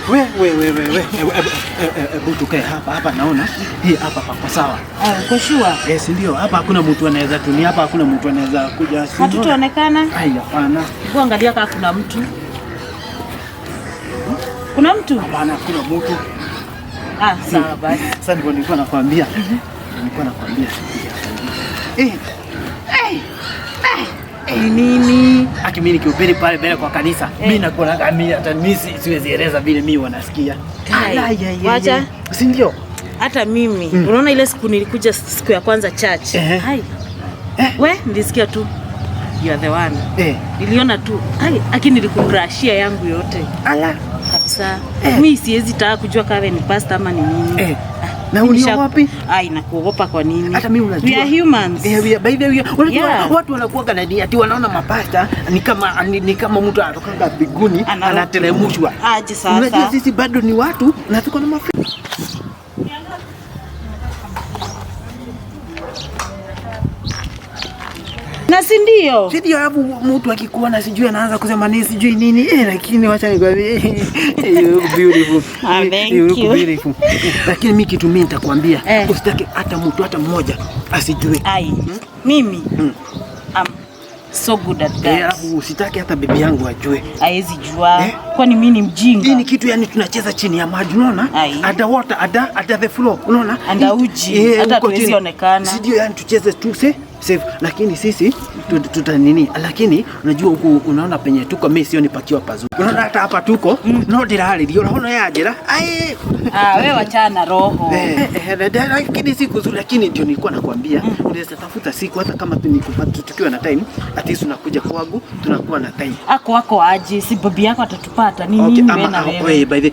We we we we we. Hebu tukae hapa hapa, naona hii hapa pako sawa. Ah, uko sure? Yes, ndio. Hapa hakuna mtu anaweza tunia, hapa hakuna mtu anaweza kuja. Si unaona? Hatutaonekana. Ai, hapana. Hebu angalia kama kuna mtu. Kuna mtu? Hapana, hakuna mtu. Ah, sawa basi. Sasa ndivyo nilikuwa nakwambia. Nilikuwa nakwambia. Eh, Ni nini? Aki mimi nikihubiri pale mbele kwa kanisa, mimi nakuwa mimi hata mimi siwezi eleza vile mimi wanasikia. Kai, Ala, ya, ya, wacha. ya. Si ndio? Hata mimi unaona ile siku nilikuja siku ya kwanza church. Hai. We nilisikia tu you are the one. Niliona tu ai, aki nilikukrashia yangu yote. Ala. Kabisa. Mimi siwezi taka kujua kama ni pastor ama ni nini. Na ulio wapi? Ai, nakuogopa kwa nini? Hata mimi unajua. We are humans. Eh, we are, by the way, unajua Yeah. watu wanakuwa na ati wanaona mapasta ni kama mtu anatokanga mbinguni anateremshwa. Aje sasa. Unajua sisi bado ni watu na tuko na mafi. Na si ndio? Si ndio? Alafu mtu akikuona sijui anaanza kusema nini sijui nini. Lakini wacha nikwambie, you look beautiful. Ah, thank You look you. beautiful. Lakini mimi kitu mimi nitakwambia, usitake hata mtu hata mmoja asijue. Ai, mimi I'm so good at that. Alafu usitake hata bibi yangu ajue. Haezi jua. Eh? Kwani mimi ni mjinga? Hii ni kitu yani tunacheza chini ya maji, unaona? Ai. Under water, under the floor, unaona? Under uji, hata huko hatuwezi chini. onekana. Si ndio? Yani tucheze tu safe, lakini sisi tuta nini? Lakini unajua huku unaona penye tuko, mimi sioni pakiwa pazuri. Unaona hata hapa tuko, no ndirarĩrio, unaona ya njĩra. Ai. Ah, wewe wachana na roho. Lakini siku nzuri, lakini ndio nilikuwa nakwambia unaweza tafuta siku hata kama tu nikupata tukiwa na time, at least unakuja kwangu tunakuwa na time. Ako wako aje? Si bibi yako atatupata ni Okay, nini ama wewe na ah, wewe? by the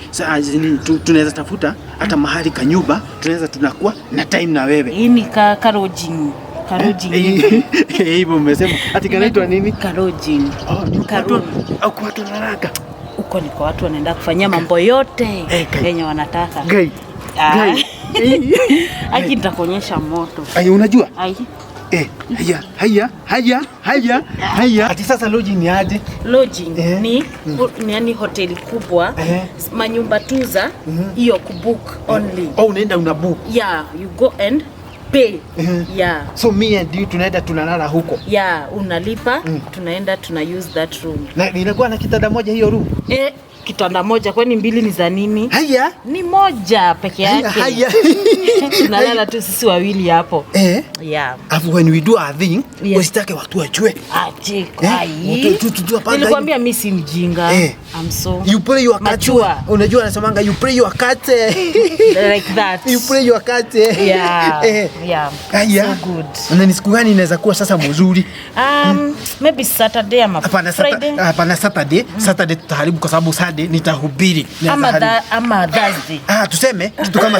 tunaweza tafuta hata mahali kanyumba, tunaweza tunakuwa na time na wewe. Hii ni ka lodging. Ka lodging. Hivyo umesema ati kanaitwa nini? Ka lodging. Oh, ni Ka watu room. au kwa watu wanaraka. Huko ni kwa watu wanaenda kufanyia mambo yote Kai. yenye wanataka. Gai. Ah. Gai. Aki nitakuonyesha moto. Ai, unajua? Ai, Haya, haya, haya, haya, haya. Ati sasa lodging ni aje? Lodging ni yani hoteli kubwa, manyumba tu za hiyo kubook only. Oh, unaenda una book. Yeah, you go and pay. Yeah. So me and you tunaenda tunalala huko. Yeah, unalipa, tunaenda tuna use that room. Na inakuwa na kitanda moja hiyo room. Kitanda moja, kwani mbili ni za nini? Haya. Ni moja peke Haya, yake. haya. Tunalala tu sisi wawili hapo. Yeah. Alafu when we do our thing, usitake watu wajue. Aje, ai. Tunapanga Nilikwambia mimi si mjinga. I'm so You play your cards. mature. Unajua anasemanga you play your cards. Like that. You play your cards. Yeah. Yeah. Haya. So good. Na ni siku gani inaweza kuwa sasa mzuri? Maybe Saturday ama Hapana, Friday. Hapana Saturday. Saturday tutaharibu kwa sababu Saturday nitahubiri. Ama Naweza haribu. ama Thursday. Ah, tuseme kitu kama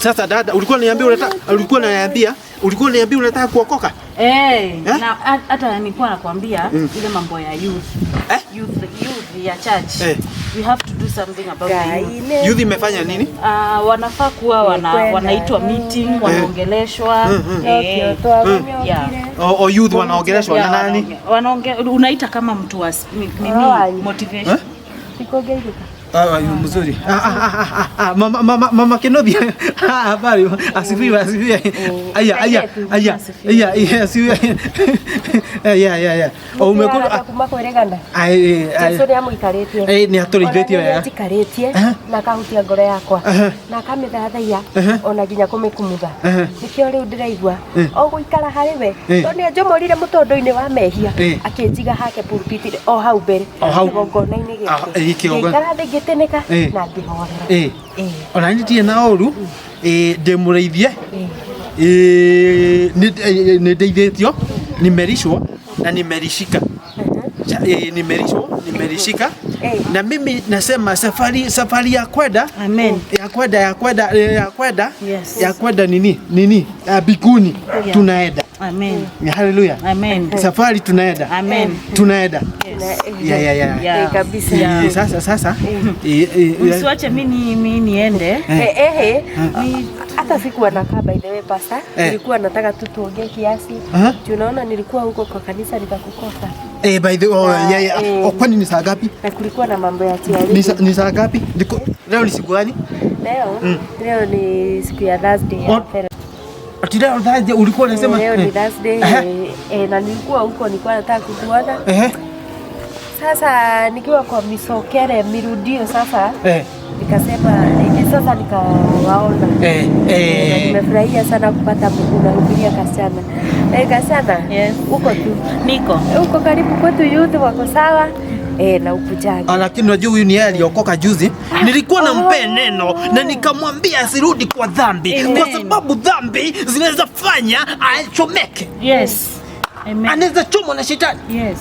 Sasa dada, ulikuwa unaniambia unataka kuokoka? Na hata nilikuwa nakwambia ile mambo ya youth. Youth ya church. We have to do something about the youth. Youth imefanya nini? Wanafaa kuwa wanaitwa meeting, wanaongeleshwa. Yeah. O youth wanaongeleshwa na nani? Unaita kama mtu wa nini? Motivation. Ah, mzuri. Mama, mama, mama Kenobi. Habari. Asifiwe, asifiwe. Aya, aya, aya. Aya, aya, asifiwe. Ya, ya, ya. O umekula kuma kwĩrĩgana. Ai, ai. Jesu nĩamũikarĩtie. Nĩ atũrĩithĩtie wega. Nĩanjikarĩtie na akahutia ngoro yakwa na akamĩthathaiya ona nginya kũmĩkumutha. Nĩkĩo rĩu ndĩraigua o gũikara harĩ we tondũ nĩanjomorire mũtondo-inĩ wa mehia akĩnjiga hake pulpit o hau mbere O hau. kĩgongona-inĩ Ah, gĩake. kĩgongona. Ngĩikara thĩ ngĩtĩnĩka na ngĩhorera. Ona niĩ ndirĩ na ũru, ndĩ mũrĩithie. Nĩ ndeithĩtio, nimelishwa na nimelishika. Nimelishwa, nimelishika. Na mimi nasema safari ya kwenda. Amen. Ya kwenda, ya kwenda, ya kwenda. Yes. Ya kwenda nini? Nini? Biguni. Yeah. Tunaenda. Amen. Hallelujah. Amen. Safari tunaenda. Amen. Tunaenda. Yes. Ya, ya, ya. Yeah. Kabisa. Yeah. Sasa, sasa. Msiwache mimi niende. Hata sikuwa nakaa, by the way, pastor. Nilikuwa nataka tu tuongee kiasi. Tunaona nilikuwa huko kwa kanisa nikakukosa. By the way, oh, yeah. Oh, kwani ni saa ngapi? Na kulikuwa na mambo ya tiari. Ni saa ngapi? Leo ni siku gani? Leo? Leo ni siku ya Thursday. Ati leo Thursday ulikuwa unasema? Leo ni Thursday. Na nilikuwa huko, nilikuwa nataka kukuona. Sasa nikiwa kwa misokere mirudio sasa. Nikasema sasa nikawaona. Nimefurahia sana kupata unahubiria kasichana. Kasichana? Yes. Uko tu. Niko. Uko karibu kwetu, youth wako sawa. Na ukujaji. Lakini unajua huyu ni yeye aliokoka juzi. Nilikuwa nampea neno na nikamwambia asirudi kwa dhambi. Amen. Kwa sababu dhambi zinaweza fanya achomeke. Yes. Amen. Anaweza chomwa na shetani. Yes.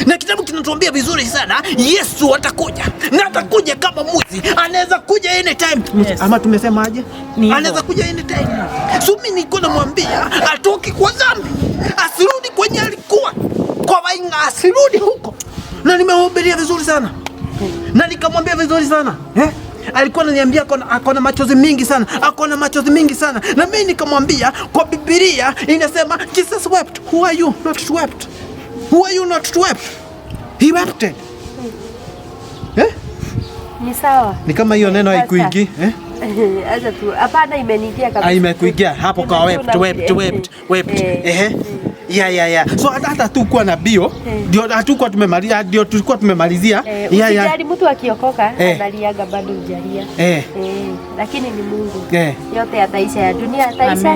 Na kitabu kinatuambia vizuri sana, Yesu atakuja. Na atakuja kama mwizi. Anaweza kuja anytime. Yes. Ama tumesema aje? Anaweza kuja anytime. So mimi niko namwambia atoke kwa dhambi. Asirudi kwenye alikuwa. Kwa wainga asirudi huko. Na nimehubiria vizuri sana. Na nikamwambia vizuri sana. Alikuwa ananiambia akona machozi mingi sana. Akona machozi mingi sana. Na mimi nikamwambia kwa Biblia inasema Jesus wept. Who are you not to wept? Who are you not to wept? He wept. Ni sawa. Ni kama hiyo neno haikuingii, Acha tu. Hapana, imeniingia kabisa. Imekuingia hapo kwa wept wept wept wept. Yeah. So hata tu kuwa na bio ndio hatukuwa tumemalizia, ndio tulikuwa tumemalizia. Usijali, mtu akiokoka analiaga bado hujalia. Lakini ni Mungu. Yote yataisha, ya dunia yataisha.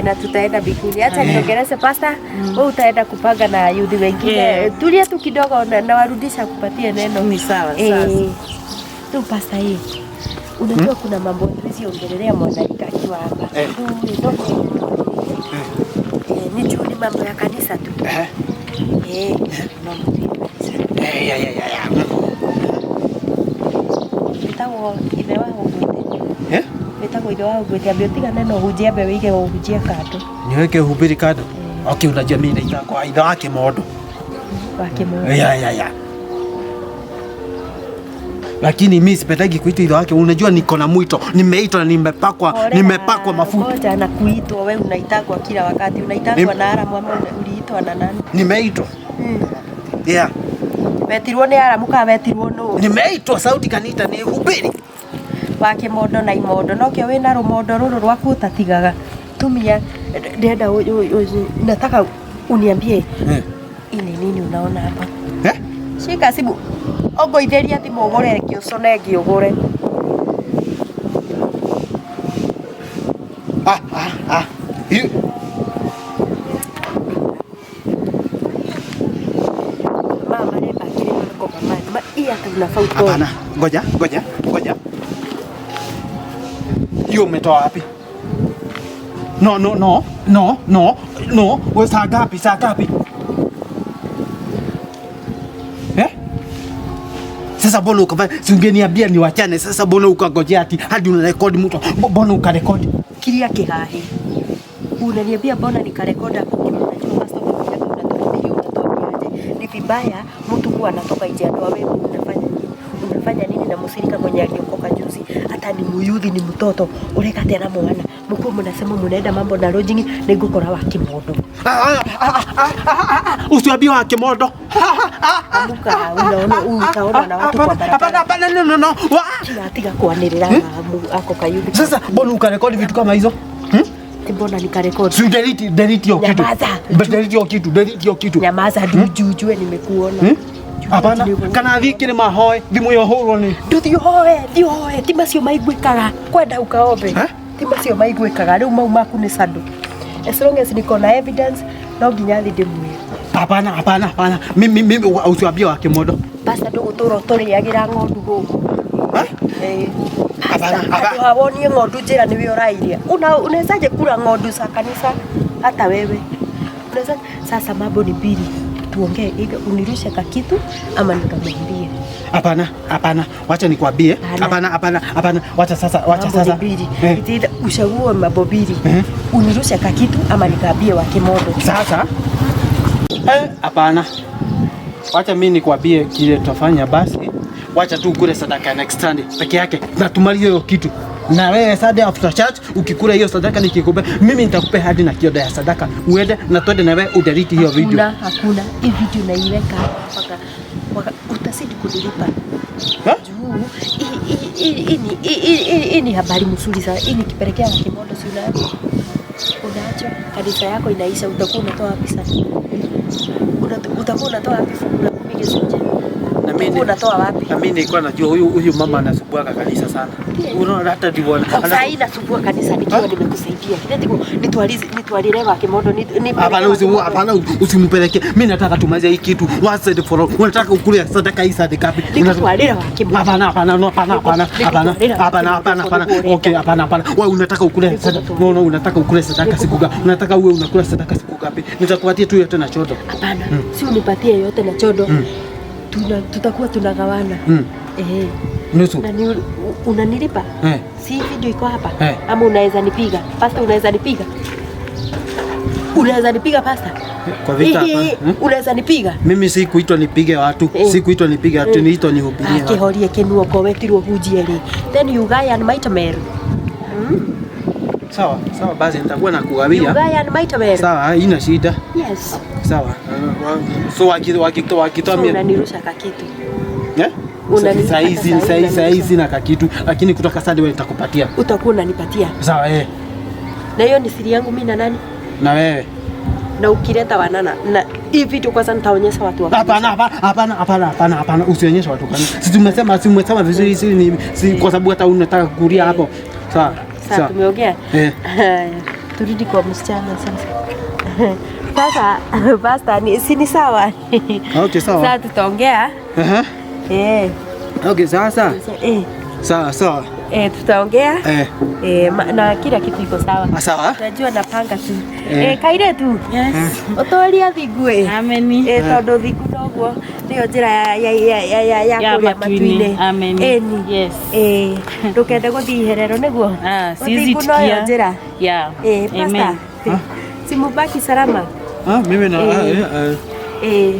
Na tutaenda mbinguni. Acha niongeleze pastor, wewe utaenda kupanga na youth wengine. Tulia tu kidogo na warudisha kupatie neno. Ni sawa sasa. Tu pastor hii. Unajua kuna mambo tuwezi ongelelea mwanalika akiwa hapa. Ni juu ni mambo ya kanisa tu. Mambo ya kanisa. Ya. Wetagwo ithe wa Ũgwete. Wetagwo ithe wa Ũgwete, ambe ũtigane na ũhunjie, ambe wĩige ũhunjie kando. Niweke uhubiri kando. Okay, unajua mimi naitwa ithe wa Kimondo. Wa Kimondo. Ya. Lakini mimi sipendagi kuitwa ithe wake. Unajua niko na mwito. Nimeitwa na nimepakwa mafuta. Ngoja na kuitwa, wewe unaitagwa kila wakati. Unaitagwa na Aramu ama uliitwa na nani? Nimeitwa. Yeah. Wetirwo ni Aramu ka wetirwo nũ? Nimeitwa, sauti kanita ni hubiri. Wa Kimondo na imondo. Nokio wina rumondo ruru rwaku utatigaga. Tumia ndenda nataka uniambie. Ini nini unaona hapa? Shika simu. Ongoitheria thimũ ũgũre ĩngĩ ũcone ĩngĩ ũgũre. Mama reba kile mako mama. Hii hata unafaa utoe. Hapana, ngoja. Hiyo umetoa wapi? No. Wewe saa ngapi? Sasa mbona ukafanya? Si ungeniambia niwachane. Sasa mbona ukangojea ati hadi unarekodi mtu? Mbona ukarekodi? Kiria kihahi. Unaniambia mbona nikarekoda hapo? Unajua pastor unatuambia unatuambiaje? Ni vibaya mtu kuwa anatoka nje ya ndoa. Wewe unafanya nini? Unafanya nini na musirika mwenye aliokoka juzi? Hata ni muyuthi ni mtoto. Ureka tena mwana. Mkuu mnasema mnaenda mambo na lodging ningukora wa Kimondo. Usiambie wa Kimondo. Amuka unaona utaona na watu kwa barabara. Hapana no. Tiga kuanĩrĩra ako kayuthi. Sasa mbona ukarekodi vitu kama hizo? Mbona nikarekodi? Si delete hiyo kitu. Delete hiyo kitu. Nyamaza juu nimekuona. Hapana, kana thiĩ kĩrĩma hoe thimũ ĩyo hũrwo nĩ. Ndũthiĩ ũhoe, thiĩ ũhoe, ti macio maiguĩkaga. Kwenda ukaombe. Ti macio maiguĩkaga, rĩu mau maku nĩ sando. As long as niko na evidence no nginya thiĩ ndĩmwĩre. Hapana. Mimi usiambie wa Kimondo. Pastor ndũgũtũra ũtũrĩagĩra ng'ondu gũkũ. Hapana. Hawonie ng'ondu njĩra nĩwe ũrairia. Unawezaje kula ng'ondu za kanisa hata wewe? Unaweza sasa mambo ni mbili. Tuongee hivi, unirushe kakitu ama nikamwambie. Hapana. Wacha nikwambie. Hapana. Wacha sasa. Mbili. Uchague mambo mbili. Unirushe kakitu ama nikaambie wa Kimondo. Sasa. Hapana. Wacha mimi nikwambie kile tutafanya basi. Wacha tu kule sadaka next Sunday peke yake na tumalize hiyo kitu. Na wewe Sunday after church ukikula hiyo sadaka nikikupe, mimi nitakupea hadi na kioda ya sadaka. Uende na twende na wewe udelete hiyo video. Hakuna. Hii video naiweka mpaka utazidi kunilipa. Juu hii ni habari mzuri sana. Hii nikipelekea Wakimondo si unaacha kanisa yako inaisha, utakuwa unatoa wapi sasa? Utakuwa unatoa wapi fungu la 10 gicunjĩ? Na mimi unatoa wapi? Na mimi nilikuwa najua huyu mama anasumbua kanisa sana. Unaona hata ndivyo. Sasa hii nasumbua kanisa nikiwa nimekusaidia. Ndio nitwalire Wakimondo ni hapana, usimpeleke. Mimi nataka tumalize hii kitu once and for all. Unataka ukule sadaka hii sadaka ngapi? Nitwalire Wakimondo. Hapana. Okay, hapana. Wewe unataka ukule sadaka. No, unataka ukule sadaka siku ngapi? Unataka uwe unakula sadaka siku ngapi? Nitakupatia tu yote na chodo. Hapana. Si unipatie yote na chodo. Tutakuwa tunagawana. Nusu. Na unanilipa? Si video iko hapa? Ama unaweza nipiga? Pastor, unaweza nipiga? Unaweza nipiga pastor? Kwa vita hapa. Unaweza nipiga? Mimi si kuitwa nipige watu. Si kuitwa nipige watu, niitwa nihubirie. Akihorie kenuo ko wetirwo hunjie ri. Then you guy and might meru. Sawa, sawa basi nitakuwa nakugawia. You guy and might meru. Sawa, haina shida. Yes. Sawa. So wakitoa mimi unanirusha kakitu. Eh? Saizi na kakitu, lakini kutoka Sunday wewe nitakupatia. Utakuwa unanipatia. Sawa eh. Na hiyo ni siri yangu mimi na nani? Na wewe. Na ukileta wanana na hii video kwanza nitaonyesha watu wa. Hapana, usionyeshe watu kanisa. Si tumesema vizuri, si kwa sababu hata unataka kulia hapo. Sawa. Sawa, tumeongea. Turudi kwa msichana sasa. Sasa pastor si ni sawa? Okay, sawa. Sasa tutaongea. Okay, sasa. Sawa. Tutaongea. Na kila kitu iko sawa. Sawa. Unajua napanga tu. Kaire tu. Yes. Utoria thingue. Amen. Tondu thingu noguo niyo njira ya kuria matuini. Amen. Yes. Ndukende guthii iherero niguo. Sizi tikia. Njira. Yeah. Pastor. Simubaki salama. Mimi na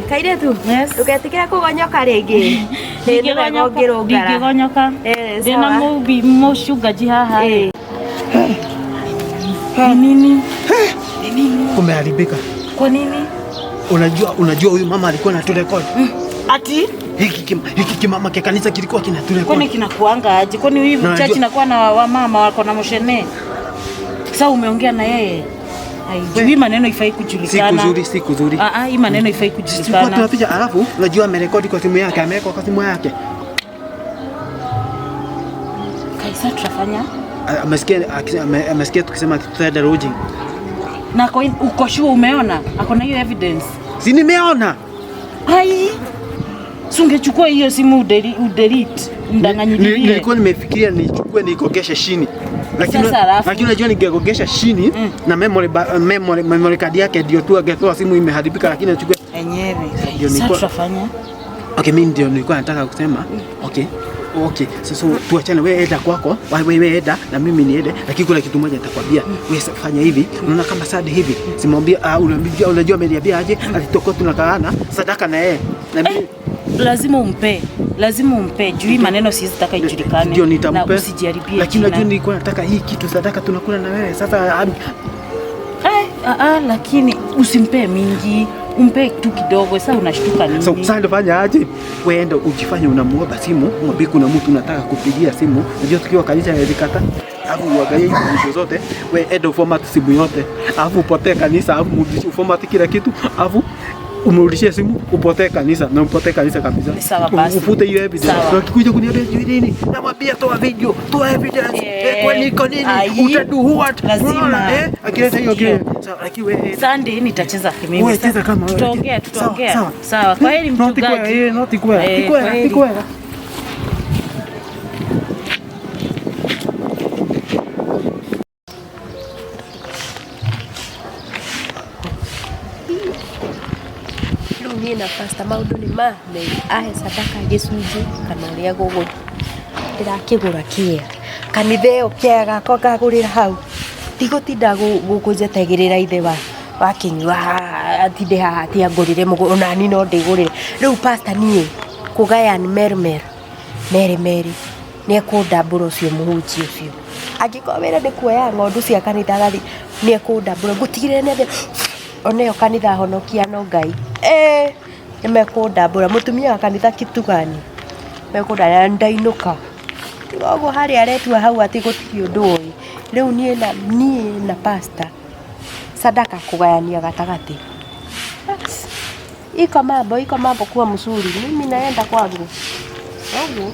kaire tu. Yes. Ndugetikira kugonyoka ringi. Ndingigonyoka. Ndina mucungaji haha. Ni nini? Kumeharibika. Kwa nini? Unajua huyu mama alikuwa anaturekodi. Ati hiki kimama kia kanisa kilikuwa kinaturekodi. Kwani kinakuanga aje? Kwani huyu church inakuwa na wamama wako na moshene? Sasa umeongea na yeye. Hii maneno ifai kujulikana. Si kuzuri. Hii maneno ifai kujulikana. Tunapiga alafu unajua amerekodi kwa simu yake, ameweka kwa simu yake. Kaisa tutafanya? Amesikia tukisema tutaenda lodging. Na uko sure umeona? Ako na hiyo evidence. Si nimeona. Ai. Si ungechukua hiyo simu udelete, mdanganyilie. Nilikuwa nimefikiria nichukue nikogeshe chini. Lakini unajua ningegogesha chini na memory card yake ndio tu angetoa simu imeharibika, lakini nachukua enyewe. Sasa tutafanya. Okay, mimi ndio nilikuwa nataka kusema. Okay. Sasa tuachane, wewe enda kwako, wewe enda na mimi niende, lakini kuna kitu moja nitakwambia. Wewe fanya hivi, unaona kama Sadi hivi. Simwambia unajua ameniambia aje, alitoka tunakaana sadaka na yeye. Na mimi lazima umpe juu maneno siwezi taka ijulikane. Ndio nitampe. Na usijaribie. Lakini unajua nilikuwa nataka hii kitu sadaka tunakula na wewe. Sasa lakini usimpe mingi, umpe tu kidogo. Sasa unashtuka nini? So sasa ndio fanya aje? Wewe enda ujifanye unamuomba simu, mwambie kuna mtu unataka kupigia simu. Unajua tukiwa kanisa haiwezi kata. Alafu uangalie hizo video zote, wewe enda format simu yote. Alafu upotee kanisa, alafu format kila kitu, alafu umrudishie simu, upotee kanisa na upotee kanisa kabisa. Sawa basi. Ufute hiyo evidence. Na ukikuja kuniambia sijui nini, namwambia toa video, toa evidence. Kwani iko nini? Utadu what? Lazima. Akileta hiyo kile. Sawa, lakini wewe Sunday nitacheza kimimi. Wewe cheza kama wewe. Tutaongea. Sawa. Kwa heri mchungaji. Not kwera. Na pastor maundu ni ma ahe sadaka gicunjĩ kana ũrĩa gũgũ ndĩrakĩgũra kĩea kanitha ĩyo kĩea gakwa ngagũrĩra hau ndigũtinda gũkũnjetagĩrĩra ithe wa wakinyua atinde haha ati angũrĩre mũgũnda onani no ndĩgũrĩre rĩu pastor niĩ kũgaya merĩ merĩ nĩ ekũndambũra ũcio mũhunjia ũcio. Angĩkorwo wĩra nĩ kuoya ng'ondu cia kanitha agathi nĩ ekũndambũra, ngũtigĩrĩra nĩ athiĩ oneyo kanitha honokia no Ngai. Nĩ mekũndambũra mũtumia wa kanitha kitu gani mekũndambũra ndainũka. Tiga ũguo harĩa aretua hau atĩ gũtirĩ ũndũ ũĩ. Rĩu niĩ na pastor sadaka kũgayania gatagatĩ. Bas. Iko mambo kuwa mzuri. Mimi naenda kwangu. Ũguo.